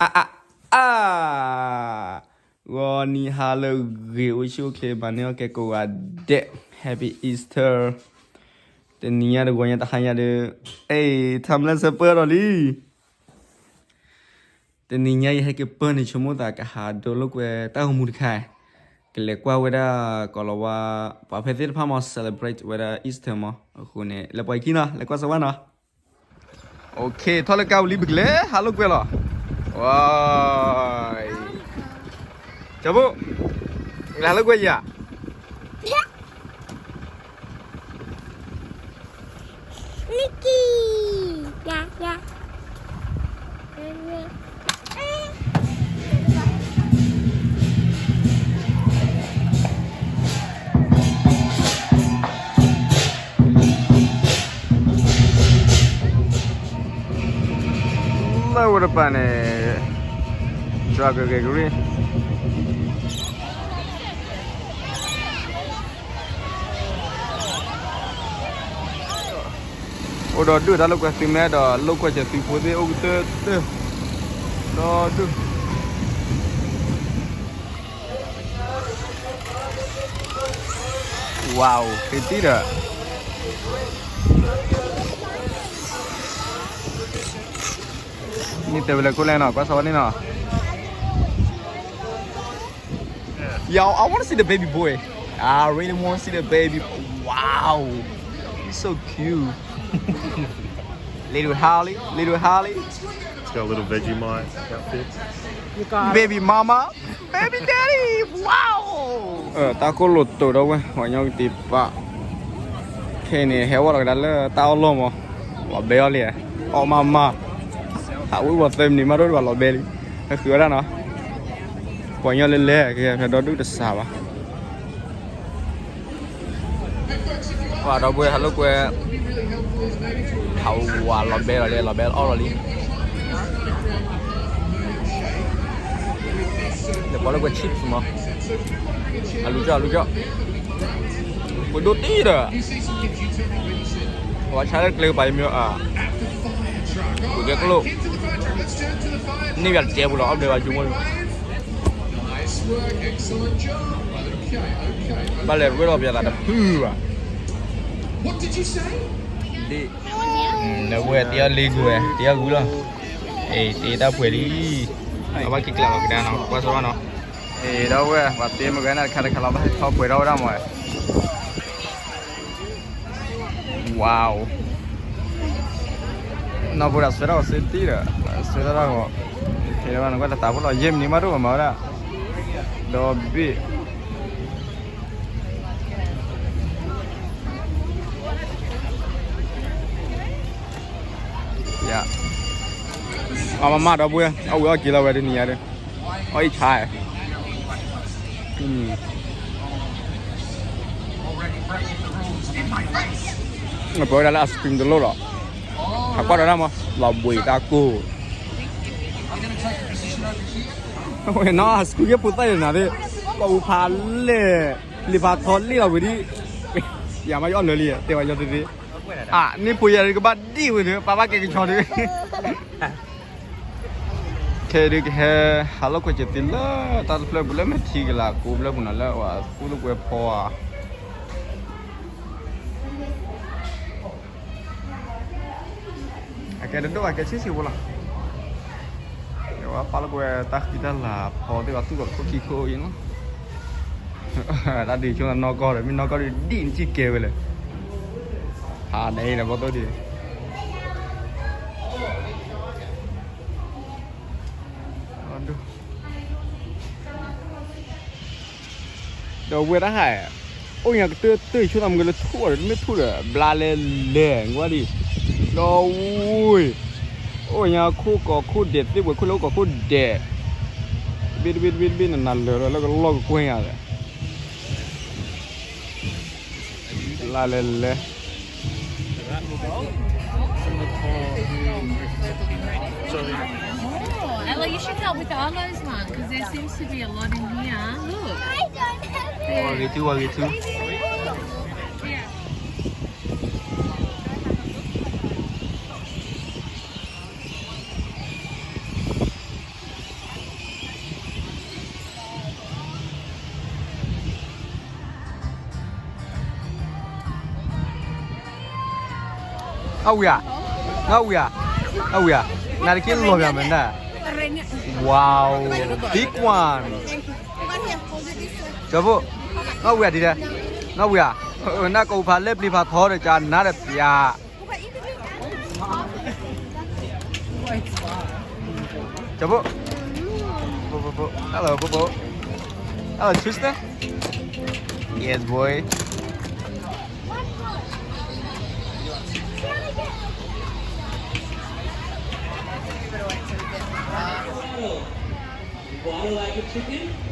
အါအါအါ ဂီၤနံၤဟါလၢအဂ့ၤ အိၣ်ဆူၣ်အိၣ်ချ့ မၤန့ၢ်အီၣ်ကဲကိးဂၤဒဲး Happy Easter တနံၤညါတဂီၤညါတဟါညါဒီး အဲ ထါမလဲၣ်ဆၢပၢၢ်ဒီးလံ တနံၤညါယဟဲက့ၤပၢၢ်န့ၣ် ဆိကမိၣ်သးကဟးဒိလိာ်ကွဲတၢ်ဂီၤမူတခါ ကလဲၤကွၢ်ဝဲဒၣ် ကိၤလၤဝါ ပှၤဖဲသ့ၣ်တဖၣ်မ့ၢ် celebrate ဝဲဒၣ် Easter မ့ၢ် အဃိန့ၣ် လဲၤပှၤခံနီၤ လဲၤကွၢ်စၢၤဝဲနီၤ OK ထီၣ်လၢကါဝံၤလံ ပကလဲၤဟးလိာ်ကွဲလီၤ ဝါ ကၠီဘိ လဲၤဟးလိာ်ကွဲယၤ Nikki ယၤယၤ လၢဝဲတပၤန့ၣ် drug ဂ့ၤကရံ အိၣ်ဒီးဒုၣ်ဒါလိာ်ကွဲသုးမဲဒီးလိာ်ကွဲကဲသုးဖိသ့ၣ်အိၣ်ကတၢၢ်တၢၢ် ဒီးဒုၣ် ဝါ ဃ့တံၢ်ဒီး မ့ၢ်တဲဝဲလၢကိၣ်လဲၣ်နီၤ ကွၢ်စၢၤဝဲန့ၣ်နီၤ Yo, I want to see the baby boy. I really want to see the baby. Wow, he's so cute. Little Holly, little Holly. It's got a little Vegemite outfit. Baby mama, baby daddy. Wow. တၢ်ကိၢ်လိာ်တိာ်ဒီးဝဲ ပှၤကညီကတံၤပာ် ခဲအံၤန့ၣ် ဟဲဝဲလီၤကဒါလၢတၢ်အီၣ်လီၢ်မး လီၤဘဲအီၤလံ အီၣ်မးမး ဟးဝံၣ်ဝဲသၢမံးနံးမး ဒိၣ်ဒိၣ်ဘၣ်လီၤဘဲလံ ဟဲဃုဝဲဒၣ်နီၤ ပှၤကညီလဲၤလဲၤ ကဲဖဲဒီဒူၣ်တစးဘၣ် ပှၤဒီပုၢ်ဝဲၢ်ဟးလိာ်ကွဲ ဟးဝးလီၤဘဲလီၤလံ လီၤဘဲအီၣ်လီၤလံ လဲၤပှၤလိာ်ကွဲ chips မး အလူၤကၠီၣ် အလူၤကၠီၣ် ပှၤဒိၣ်တံၢ်ဒီး ပှၤဆါလၢကျဲကပၤယမ့ၢ်အါ ပှၤကဲကျိၣ် န့ၢ်ယၤတကဲပူၤလီၤ အီၣ်ဘျဲဘၣ်ကၠိမိၢ် ဘၣ်လဲၤရ့လိာ်ပယၤသးတဖုဘၣ် ဒ် လၢဝဲတ့အီၣ်လ့ကွံာ်ဝဲ တ့အီၣ်ဂုၢ်လီၤ အ့ တ့တၢ်ပှဲၤလံ အဘၣ်က့ၤကျးလီၤကဒါနီၤ ကွၢ်စၢၤဘၣ်နီၤ အ့ ဒီပုၢ်ဝဲၢ် ပှၤတ့မ့ၢ်ဂဲၤန့ၣ်တခါတခါလီၤ ဘၣ်ဟဲထီၣ်ပှဲၤထီၣ်ဝဲဒၣ်မး ဝါ နီၢ်ဖိဒၣ်ဆွဲထီၣ်ဂီၤစ့တံၢ်ဒီး ဆွဲထီၣ်တၢ်ဂီၤ ခဲဘၣ်နကွၢ်တသးဖိလီၤ ယဲၢ်မံးနံးမးဒိၣ်မးဝဲဒၣ် ဒီဘ့ၣ် ယၤ အမၤမၤဒီပုၢ်ဝဲၢ် အီၣ်ဝံၤအီၣ်က့ၤလီၤဝဲတနံၤညါဒီး အီၣ်အံၣ်ဆါ ပဝဲဒၣ်လၢ ice cream တလိၣ်လီၤ ဟးကွၢ်ဒီးတၢ်မး လီၤဘှံးတၢ်ကိၢ် ဝဲနီၤ ice cream ယဲၢ်ဖိသၣ်ယနၤသ့ၣ် ကိာ်ပူၤဖးလဲၢ် လံာ်ဖးထီလ့ၣ်လီၤဝဲဒ် ယၤမးယအီၣ်လၢာ်လံ တဲဝဲယီၤတသ့ အါ န့ၢ်ဖိယၤကဘၣ်ဒံၣ်ဝဲဒီး ပၢ်ဘၣ်ကဲကဆီဒီး ခဲဒုးကဟဲ ဟးလိာ်ကွဲက့ၤသ့လၢ တၢ်တဖျၢၣ်ပူၤလၢမဲာ်ထံကလၤကိးဖျၢၣ်ပူၤနီၤ လၢအဝဲသူၣ်လိာ်ကွဲဖီဧါ အကဲတဒိၣ် အကဲဆံးဆံးဖိလီၤ အဝဲပာ်လိာ်ကွဲတၢ်ဃံတၢ်လၤဖီသ့ၣ် ပှၤသူၣ်ထီၣ်ခိၣ်ခံခိၣ်အံၤနီၤ တၢ်ဒုးဆိနီၢ်ကီၢ်ဒီး မ့ၢ်နီၢ်ကီၢ်ဒုးဒံၣ်နစံၣ်ကဲဝဲလဲၣ် ဟးန့ၣ်လီၤဘီသိၣ်ဒံး ဒီးဝဲတၢ်ဟး အိၣ်ညါကတၢၢ်တၢၢ်ဆိသးမုၢ်ကလၢထူၣ်အီၤဒီး တမ့ၢ်ထူၣ်ဒီး ဘျါလဲၤလဲၤ ကွၢ်ဒံး ဒီးဝဲ အိၣ်ညါခိၣ်ကီၤခိၣ်ဒဲးသ့ၣ်ပှဲၤခိၣ်လၢ အိၣ်ကီၤခိၣ်ဒဲး တဘ့ၣ်တဘ့ၣ်တဘ့ၣ်တဘ့ၣ် နနၤလၢာ်လီၤလၢကလီၢ်ကကွဲၢ်ညါဒီး လါလဲၤလဲၤ Oh, Ella, you should help with Arlo's one because there seems to be a lot in here. Look. There. One, two, one, two. Yeah. အဝံၤဧါ, အဝံၤဧါ, အဝံၤဧါ, နတခ့လီၤပၠးမဲာ်နၢ်, wow, big one, ကၠီဖိ, အဝံၤဧါဒ်လဲၣ်, အဝံၤဧါ, နကိးဖးလဲၣ်ပျံၤဖးထီဒီးကနါဒီးပၠး Coba. Bo, bo, bo. Halo, Bobo. Halo, Tristan. Yes, boy. Bottle like a chicken.